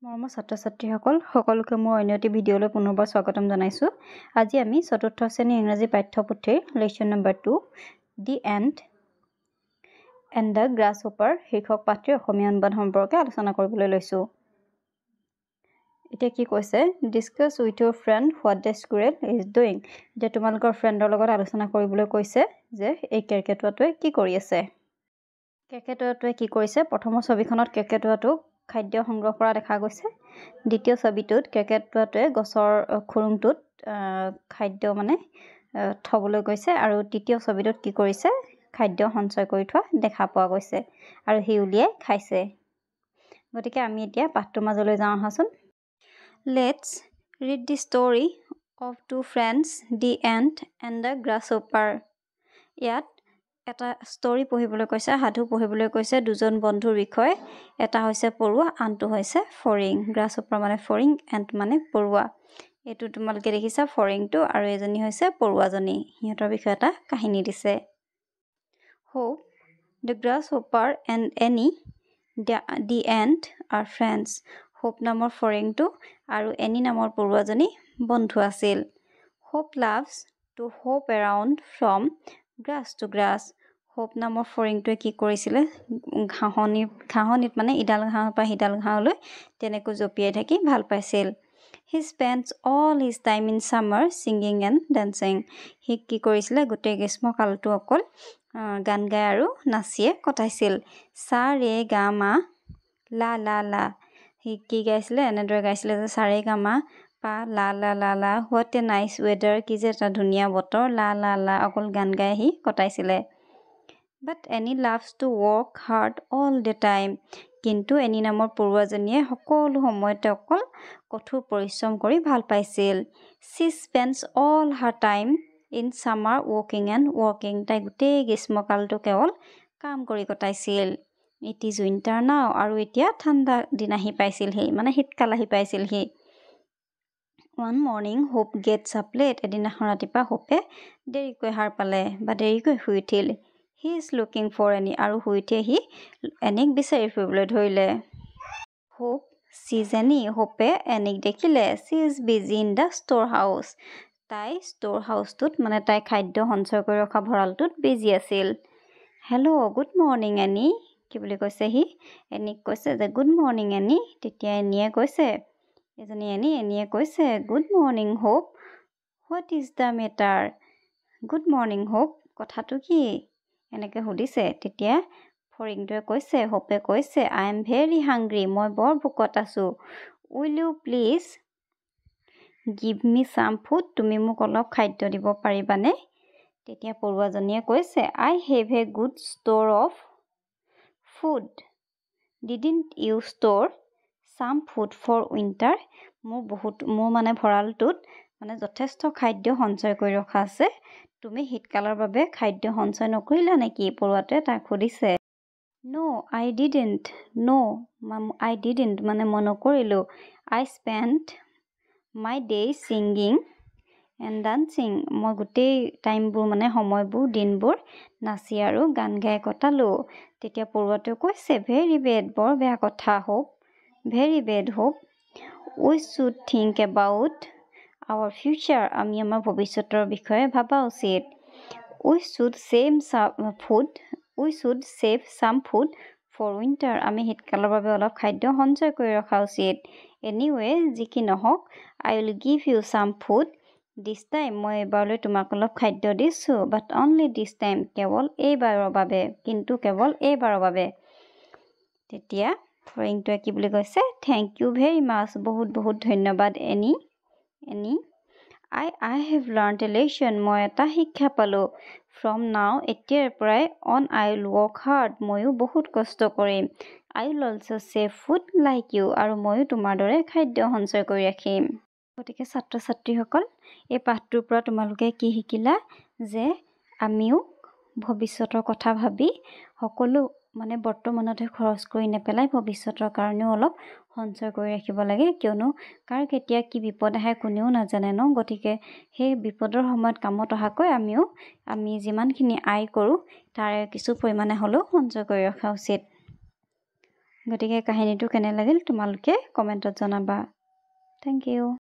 মৰমৰ ছাত্ৰ ছাত্ৰীসকল, সকলোকে মোৰ অন্য এটি ভিডিঅ'লৈ পুনৰবাৰ স্বাগতম জনাইছোঁ। আজি আমি চতুৰ্থ শ্ৰেণীৰ ইংৰাজী পাঠ্যপুথিৰ lesson number 2, "The Ant and the Grasshopper" শীৰ্ষক পাঠটিৰ অসমীয়া অনুবাদ সম্পৰ্কে আলোচনা কৰিবলৈ লৈছোঁ। এতিয়া কি কৈছে? "Discuss with your friend what the squirrel is doing." এতিয়া তোমালোকৰ ফ্ৰেণ্ডৰ লগত আলোচনা কৰিবলৈ কৈছে যে এই কেৰ্কেটুৱাটোৱে কি কৰি আছে। কেৰ্কেটুৱাটোৱে কি কৰিছে? প্ৰথমৰ ছবিখনত কেৰ্কেটুৱাটোক খাদ্য সংগ্ৰহ কৰা দেখা গৈছে। দ্বিতীয় ছবিটোত কেৰ্কেটুৱাটোৱে গছৰ খোৰোংটোত খাদ্য মানে থ'বলৈ গৈছে আৰু তৃতীয় ছবিটোত কি কৰিছে? খাদ্য সঞ্চয় কৰি থোৱা দেখা পোৱা গৈছে আৰু সি উলিয়াই খাইছে। গতিকে আমি এতিয়া পাঠটোৰ মাজলৈ যাওঁ আহাচোন। Let's read the story of two friends, the ant and the grasshopper. ইয়াত এটা ষ্টৰি পঢ়িবলৈ কৈছে, সাধু পঢ়িবলৈ কৈছে দুজন বন্ধুৰ বিষয়ে। এটা হৈছে পৰুৱা, আনটো হৈছে ফৰিং। গ্ৰাছ হপাৰ মানে ফৰিং, এণ্ট মানে পৰুৱা। এইটো তোমালোকে দেখিছা ফৰিংটো আৰু এজনী হৈছে পৰুৱাজনী। সিহঁতৰ বিষয়ে এটা কাহিনী দিছে। Hope the grasshopper and Annie the ant are friends. Hope নামৰ ফৰিংটো আৰু এনি নামৰ পৰুৱাজনী বন্ধু আছিল। Hope loves to hop around from grass to grass. Hope নামৰ ফৰিংটোৱে কি কৰিছিলে? ঘাঁহনিত মানে ইডাল ঘাঁহৰ পৰা সিডাল ঘাঁহলৈ তেনেকৈ জঁপিয়াই থাকি ভাল পাইছিল। He spends all his time in summer singing and dancing. সি কি কৰিছিলে? গোটেই গ্ৰীষ্মকালটো অকল গান গাই আৰু নাচিয়ে কটাইছিল। সা ৰে গা মা লা লা লা। সি কি গাইছিলে? এনেদৰে গাইছিলে যে সা ৰে গা মা পা লা লা লা লা, what a nice weather, কি যে এটা ধুনীয়া বতৰ, লা লা লা, অকল গান গাই সি কটাইছিলে। But Annie loves to work hard all the time. কিন্তু এনি নামৰ পৰুৱাজনীয়ে সকলো সময়তে অকল কঠোৰ পৰিশ্ৰম কৰি ভাল পাইছিল। She spends all her time in summer working and working. তাই গোটেই গ্ৰীষ্মকালটো কেৱল কাম কৰি কটাইছিল। It is winter now. আৰু এতিয়া ঠাণ্ডা দিন আহি পাইছিলহি, মানে শীতকাল আহি পাইছিলহি। One morning Hope gets up late. এদিনাখন ৰাতিপুৱা হোপে দেৰিকৈ সাৰ পালে বা দেৰিকৈ শুই উঠিল। He is looking for Annie. আৰু শুই উঠিয়ে সি এনিক বিচাৰি ফুৰিবলৈ ধৰিলে। Hope sees Annie. হোপে এনিক দেখিলে। She is busy in the store house. তাই ষ্ট'ৰ হাউচটোত, মানে তাই খাদ্য সঞ্চয় কৰি ৰখা ভঁৰালটোত বিজি আছিল। "Hello, good morning, Annie." কি বুলি কৈছে সি? এনিক কৈছে যে "Good morning, Annie." তেতিয়া এনিয়ে কৈছে, এজনী এনি, এনিয়ে কৈছে, "Good morning, Hope. What is the matter?" "Good morning, Hope. কথাটো কি?" এনেকৈ সুধিছে। তেতিয়া ফৰিংটোৱে কৈছে, হোপে কৈছে, "I am very hungry." মই বৰ ভোকত আছোঁ। "Will you please give me some food?" তুমি মোক অলপ খাদ্য দিব পাৰিবানে? তেতিয়া পৰুৱাজনীয়ে কৈছে, "I have a good store of food. Didn't you store some food for winter?" মোৰ মানে ভঁৰালটোত মানে যথেষ্ট খাদ্য সঞ্চয় কৰি ৰখা আছে। তুমি শীতকালৰ বাবে খাদ্য সঞ্চয় নকৰিলা নেকি? পৰুৱাটোৱে তাক সুধিছে। "No, I didn't." "No, I didn't" মানে মই নকৰিলোঁ। "I spend my day singing and dancing." মই গোটেই টাইমবোৰ, মানে সময়বোৰ, দিনবোৰ নাচি আৰু গান গাই কটালোঁ। তেতিয়া পৰুৱাটোৱে কৈছে, "Very bad." বৰ বেয়া কথা hope. "Very bad, Hope. We should think about our future." আমি আমাৰ ভৱিষ্যতৰ বিষয়ে ভবা উচিত। We should save some food for winter. আমি শীতকালৰ বাবে অলপ খাদ্য সঞ্চয় কৰি ৰখা উচিত। "Anyway," যি কি নহওক, "I will give you some food this time." মই এইবাৰলৈ তোমাক অলপ খাদ্য দিছোঁ। "But only this time." কেৱল এইবাৰৰ বাবে, কিন্তু কেৱল এইবাৰৰ বাবে। তেতিয়া ফৰিংটোৱে কি বুলি কৈছে? "Thank you very much." বহুত বহুত ধন্যবাদ any. Any, "I have learnt a lesson." মই এটা শিক্ষা পালোঁ। "From now," এতিয়াৰ পৰাই, "on, I will work hard." ময়ো বহুত কষ্ট কৰিম। "I will also save food like you." আৰু ময়ো তোমাৰ দৰে খাদ্য সঞ্চয় কৰি ৰাখিম। গতিকে ছাত্ৰ ছাত্ৰীসকল, এই পাঠটোৰ পৰা তোমালোকে কি শিকিলা? যে আমিও ভৱিষ্যতৰ কথা ভাবি সকলো মানে বৰ্তমানতে খৰচ কৰি নেপেলাই ভৱিষ্যতৰ কাৰণেও অলপ সঞ্চয় কৰি ৰাখিব লাগে। কিয়নো কাৰ কেতিয়া কি বিপদ আহে কোনেও নাজানে ন। গতিকে সেই বিপদৰ সময়ত কামত অহাকৈ আমিও আমি যিমানখিনি আয় কৰোঁ, তাৰে কিছু পৰিমাণে হ'লেও সঞ্চয় কৰি ৰখা উচিত। গতিকে কাহিনীটো কেনে লাগিল তোমালোকে কমেণ্টত জনাবা। Thank you.